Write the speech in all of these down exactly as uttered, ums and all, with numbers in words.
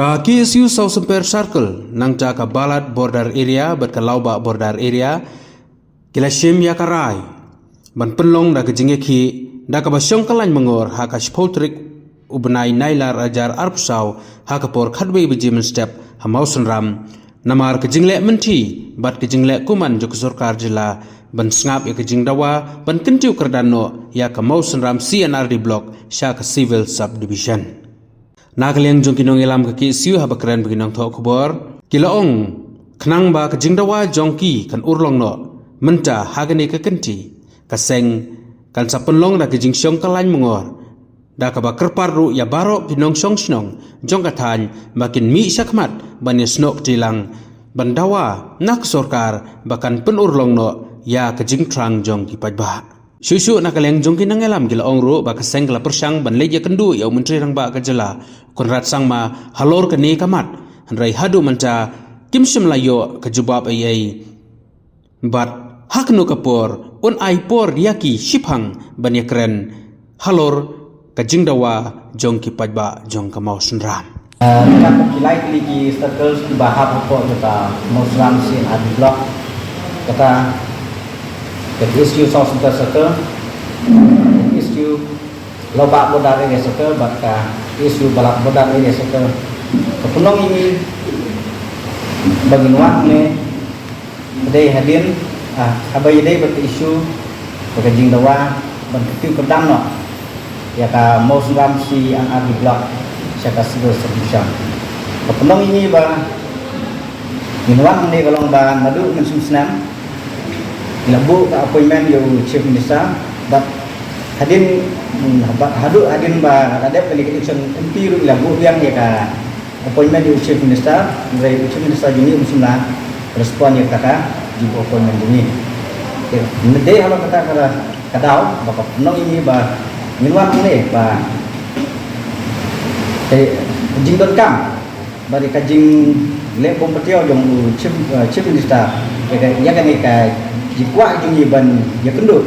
Ka K S U South Symper Circle, nangta ka Balat Border Area bad ka Lawbah Border Area, ki la shim ïa ka rai ban pynlong da ka jingïakhih da kaba shong ka lain mangor ha ka shiphew tarik u bnai Nailar ar hajar arphew saw ha ka por khatwei baje mynstep ha Mawsynram, namar ka jingleh mynthi bad ka jingleh kuman jong ka sorkar jylla ban sngap ïa ka jingdawa ban kyntiew kyrdan noh ïa ka Mawsynram C and R D Block sha ka Civil Subdivision. Na ka liang jong ki nongïalam ka K S U, haba kren bad ki nongthoh khubor, ki la ong, khnang ba ka jingdawa jong ki kan urlong noh, mynta ha kane ka kynti, ka seng kan sa pynlong da ka jingshong ka lain mangor, da kaba kyrpad ruh ïa baroh ki nongshong shnong jong ka thaiñ ba kin mih shakhmat ban ïasnoh kti lang ban dawa na ka sorkar ba kan pynurlong noh ïa ka jingthrang jong ki paidbah. Shuh shuh na ka liang jong ki nongïalam ki la ong ruh ba ka seng ka la pyrshang ban leit ïakynduh ïa u Myntri Rangbah ka jylla Conrad Sangma halor kane ka mat, hynrei haduh mynta kim shym la ïoh ka jubab ei ei. Bad ha kano ka por un ai por ïa ki shiphang ban ïakren halor ka jingdawa jong ki paidbah jong ka Mawsynram. Ka ki lai tylli ki circles kiba hap hapoh jong ka Mawsynram C and R D Block, kata ka K S U South Symper Circle, K S U Lawbah Border Area Circle bad ka K S U Balat Border Area Circle. Ka pynlong ïa ngi ba ngin wad ne dei hadien, ah, haba ïadei bad ka issue bad ka jingdawa ban kyntiew kyrdan noh ïa ka Mawsynram C and R D Block sha ka Civil Subdivision. Ka pynlong ïa ngi ba ngin wan hangne ka long ba naduh mynshem snem ngi la buh ka appointment ïa u Chief Minister, bad hadien, bad haduh hadien ba la dep ka election M P ruh ngi la buh biang ïa ka appointment ïa u Chief Minister, hynrei u Chief Minister jong ngi um shym la respond ïa kata ka jingbuh appointment jong ngi. Te, dei halor kata ka, ka daw ba ka pynlong ïa ngi ba ngin wan hangne ba, eh, jingdonkam bad ïa ka jingleh bym patiaw jong u Chief, eh, Chief Minister ïa ka, ïa kane ka jingkwah jong ngi ban ïakynduh.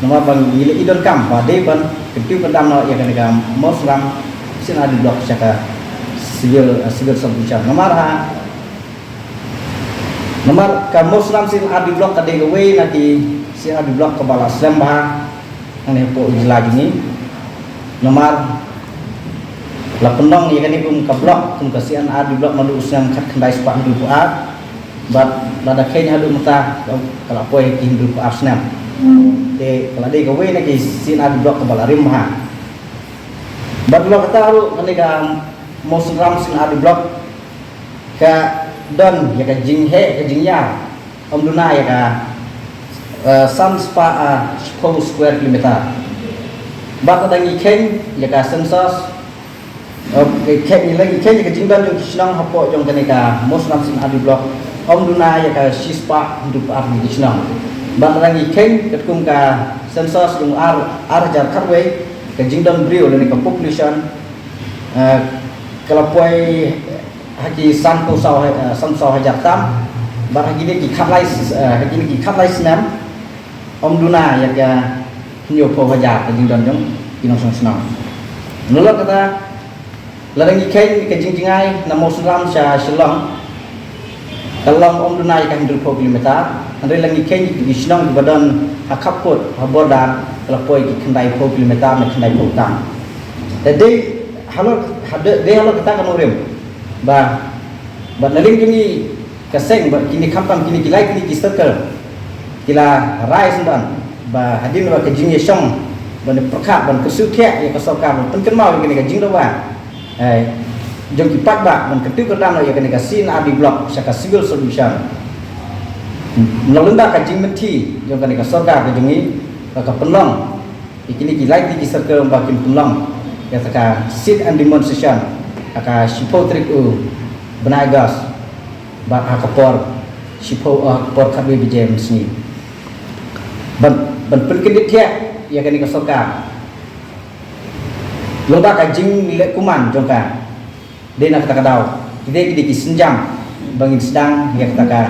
Namar ba ngi la i donkam ba dei ban kyntiew kyrdan noh ïa kane ka Mawsynram C and R D Block sha ka Civil, eh, Civil Subdivision. Namar ha, namar ka Mawsynram C and R D Block ka dei kawei na ki C and R D Block kaba la slem bha hangne hapoh jylla jong ngi. Namar la pynlong ïa kane kum ka block, kum ka C and R D Block naduh u snem khatkhyndai spah hynriewphew ar. Bad lada kheiñ haduh mynta ka, ka la poi ha ki hynriewphew ar snem. Te ka la dei kawei na ki C and R D Block kaba la rim bha. Bad la kata ruh kane ka Mawsynram C and R D Block ka don ïa ka jingheh ka jingïar, ym duna ïa ka, eh, san spah, eh, shiphew square kilometer. Bad lada ngi kheiñ ïa ka census, eh, ka kheiñ, ngi la ngi kheiñ ïa ka jingdon jong ki shnong hapoh jong kane ka Mawsynram C and R D Block, ym duna ïa ka shispah hynriewphew ar tylli ki shnong. Bad lada ngi kheiñ katkum ka census jong ar, ar hajar khatwei, ka jingdon briew lane ka population, eh, ka la poi ha ki sanphew saw ha-, eh, sanphew saw hajar tam. Bad ha kine ki khatlai s-, eh, ha kine ki khatlai snem ym duna ïa ka hynñiewphew hajar ka jingdon jong ki nongshong shnong. Nalor kata, lada ngi kheiñ ka jingjngai na Mawsynram sha Shillong, ka long ym duna ïa ka hynriewphew kilometer, hynrei lada ngi kheiñ ki shnong kiba don ha khappud ha border, ka la poi ki khyndaiphew kilometer ne khyndaiphew tam. Te dei halor, ha-, dei halor kata ka nongrim ba, ba na liang jong ngi ka seng, ba kine khamtam kine ki lai tylli ki circle ki la rai sngewbha ba hadien ba ka jingïashong ban pyrkhat ban kyrsiew thiah ïa ka sorkar ban pynkynmaw ïa kane ka jingdawa, eh, jong ki paidbah ban kyntiew kyrdan noh ïa kane ka C and R D Block sha ka Civil Subdivision. Na lynda ka jingmynthi jong kane ka sorkar ka jong ngi, ba ka pynlong ïa kine ki lai tylli ki circle ba kin pynlong ïa kata ka sit and demonstration ha ka shiphew tarik u bnai August, bad ha ka por shiphew, ha ka por khatwei baje mynsngi, ban, ban pynkyndit thiah ïa kane ka sorkar. Lada ka jingleh kuman jong ka dei na kata ka daw, ki dei, ki dei ki sienjam ba ngin sdang ïa kata ka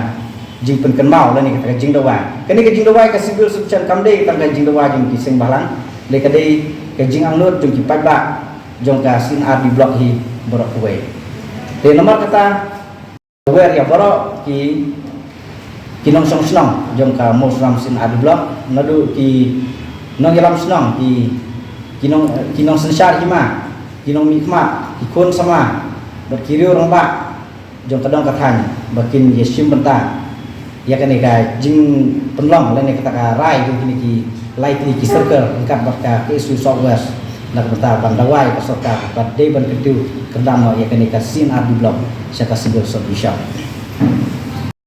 jingpynkynmaw lane kata ka jingdawa. Kane ka jingdawa ïa ka Civil Subdivision kam dei tang ka jingdawa jong ki seng bhalang, hynrei ka dei ka jingangnud jong ki paidbah jong ka C and R D Block hi baroh kawei. Te namar kata, wer ïa baroh ki, ki nongshong shnong jong ka Mawsynram C and R D Block, naduh ki nongïalam shnong, ki, ki nong, ki nongsynshar hima, ki nongmihkhmat, ki khun samla bad ki riew rangbah jong ka dong ka thaiñ ba kin ïa shim bynta ïa kane ka jingpynlong lane kata ka rai jong kine ki lai tylli ki circle ryngkat bad ka K S U South West na ka bynta ban dawa ïa ka sorkar bad dei ban kyntiew kyrdan noh ïa kane ka C and R D Block sha ka single subdivision.